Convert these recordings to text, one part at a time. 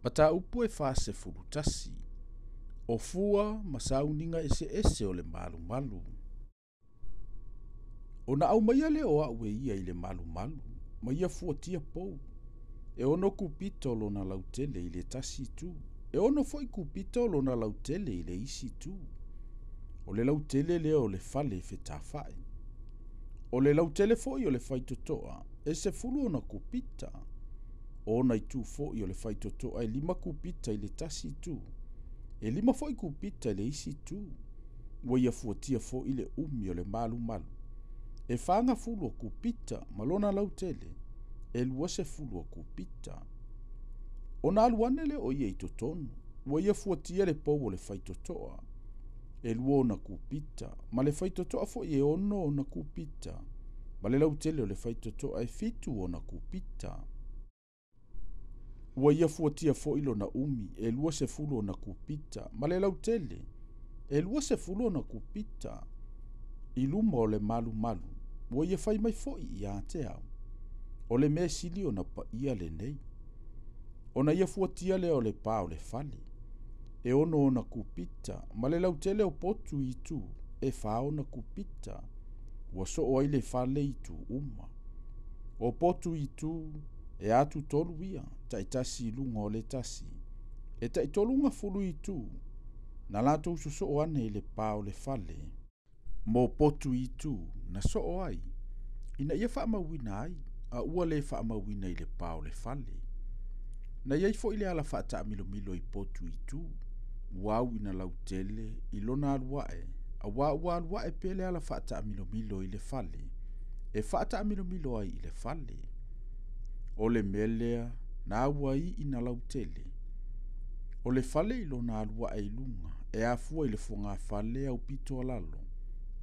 Mataupu e 41. O fua ma sauniga eseese o le malumalu. Ona aumaia lea o a'u e ia i le malumalu, ma ia fuatia pou, e 6 kupita o lona lautele i le tasi itu, e 6 foi kupita o lona lautele i le isi itu. O le lautele lea o le fale e fetafa'i. O le lautele foi o le faitotoa, e 10 ona kupita. O ona itu foi o le faitotoa e 5 kupita i le tasi itu, e 5 foi kupita i le isi itu. Ua ia fuatia foi le umi o le malumalu, e 40 o kupita ma lona lautele, e 20 o kupita. Ona alu ane lea o ia i totonu, ua ia fuatia le pou o le faitotoa, e 2 ona kupita, ma le faitotoa foi e 6 ona kupita, ma le lautele o le faitotoa e 7 ona kupita. Ua ia fuatia foi lona umi e 20 ona kupita, ma le lautele e 20 ona kupita. I luma o le malumalu, ua ia fai mai foi ia te au, o le mea sili ona paia lenei. Ona ia fuatia lea o le pā o le fale, e 6 ona kupita, ma le lautele o potu i itu, e 4 ona kupita. Ua soo ai le fale i itu uma. O potu i itu, e atu 3 ia, taitasi i luga o le tasi. E taitolu gafulu i itu, na latou sosoo ane i le pā o le fale. Mo potu i itu, na soo ai, ina ia faamauina ai, a ua le faamauina i le pā o le fale. Na iai foi le ala faataamilomilo i potu i itu, ua au ina lautele i lona alu a'e, auā ua alu a'e pea le ala faataamilomilo i le fale, e faataamilomilo ai i le fale. O le mea lea na au ai ina lautele. O le fale i lona alu a'e i luga, e afua i le fogafale aupito a lalo,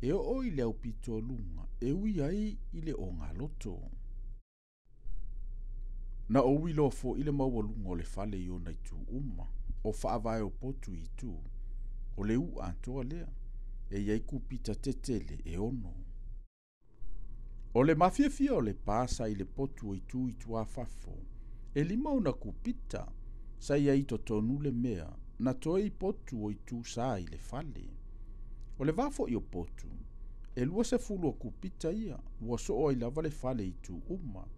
e oo i le aupito a luga, e ui ai i le ogaloto. Na ou iloa foi le maualuga o le fale i ona itu uma, o faavae o potu i itu, o le u atoa lea, e iai kupita tetele e 6. O le mafiafia o le pā sa i le potu o itu i tuafafo, e 5 ona kupita, sa i ai totonu le mea, na toe i potu o itu sa i le fale. O le vā foi o potu, e 20 o kupita ia, ua soo ai lava le fale i itu uma.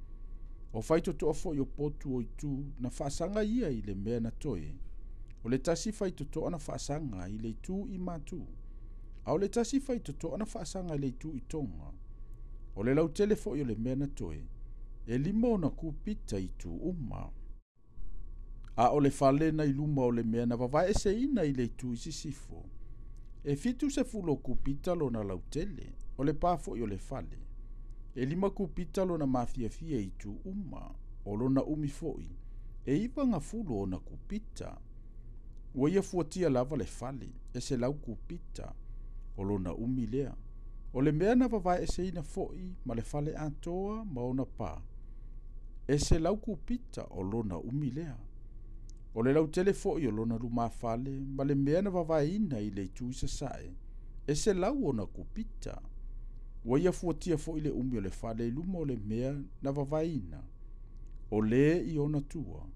O faitotoa foi o potu o itu na faasaga ia i le mea na toe. O le tasi faitotoa na faasaga i le itu i matu, a o le tasi faitotoa na faasaga i le itu i tonga. O le lautele foi o le mea na toe, e 5 ona kupita i itu uma. A o le fale na i luma o le mea na vavaeseina i le itu i sisifo, e 70 o kupita lona lautele, o le pā foi o le fale. E 5 kupita lona mafiafia i itu uma, o lona umi foi, e 90 ona kupita. Ua ia fuatia lava le fale, e 100 kupita, o lona umi lea. O le mea na vavaeseina foi ma le fale atoa ma ona pā, e 100 kupita o lona umi lea. O le lautele foi o lona lumafale ma le mea na vavaeina i le itu i sasae, e 100 ona kupita. Ua ia fuatia foi le umi o le fale i luma o le mea na vavaeina, o le i ona tua,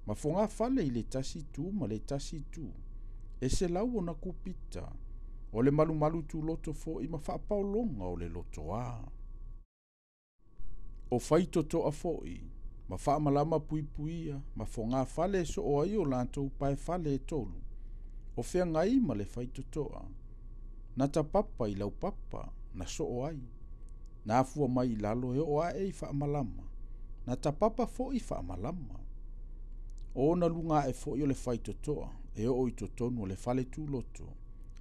ma fogafale i le tasi itu ma le tasi itu, e 100 ona kupita. O le malumalu tuloto foi ma faapaologa o le lotoā. O faitotoa foi, ma faamalama puipuia, ma fogafale e soo ai o latou paefale e 3, o feagai ma le faitotoa. Na tapapa i laupapa, na soo ai. Na afua mai i lalo e oo a'e i faamalama, na tapapa foi i faamalama. O ona luga a'e foi o le faitotoa, e oo i totonu o le fale tuloto,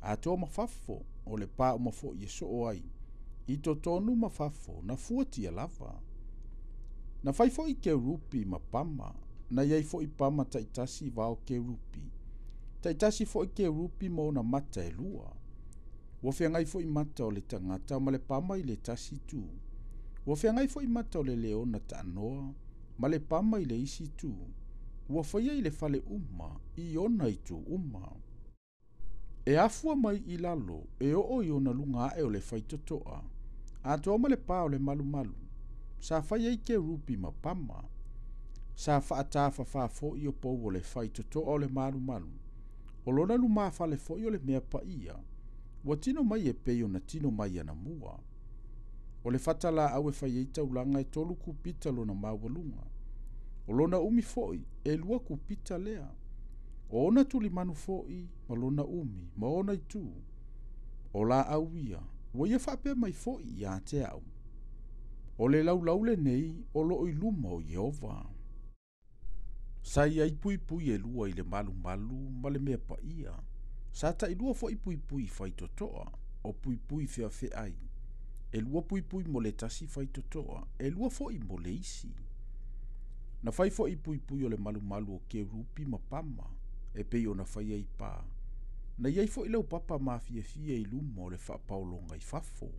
atoa ma fafo o le pā uma foi e soo ai, i totonu ma fafo na fuatia lava. Na fai foi kerupi ma pama, na iai foi pama taitasi vao kerupi, taitasi foi kerupi ma ona mata e 2. Ua feagai foi mata o le tagata ma le pama i le tasi itu. Ua feagai foi mata o le leona taanoa ma le pama i le isi itu. Ua faia i le fale uma, i ona itu uma. E afua mai i lalo, e oo i ona luga a'e o le faitotoa, atoa ma le pā o le malumalu, sa fai ai kerupi ma pama. Sa faatafafā foʻi o pou o le faitotoa o le malumalu. O lona lumafale foʻi o le mea paia, ua tino mai e pei ona tino mai anamua. O le fata laau e fai ai taulaga e 3 kupita lona maualuga. O lona umi foʻi e 2 kupita lea. O ona tulimanu foʻi ma lona umi ma ona itu. O laau ia, ua ia faapea mai foʻi ia te au. O le laulau lenei o loo i luma o Ieova. Sa iai puipui e 2 i le malumalu ma le mea paia. Sa tailua foʻi puipui i faitotoa, o puipui feafeai. E 2 puipui mo le tasi faitotoa, e 2 foʻi mo le isi. Na fai foʻi puipui o le malumalu o kerupi ma pama, e pei ona fai ai pa. Na iai foʻi laupapa mafiafia i luma o le faapaologa i fafo.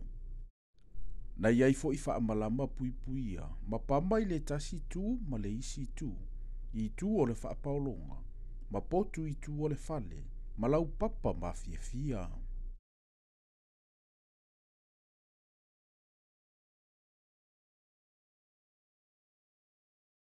Na iai foʻi faamalama puipuia ma pama i le tasi tu ma le isi tu, i tu o le faapaologa, ma potu i tu o le fale, ma laupapa mafiafia.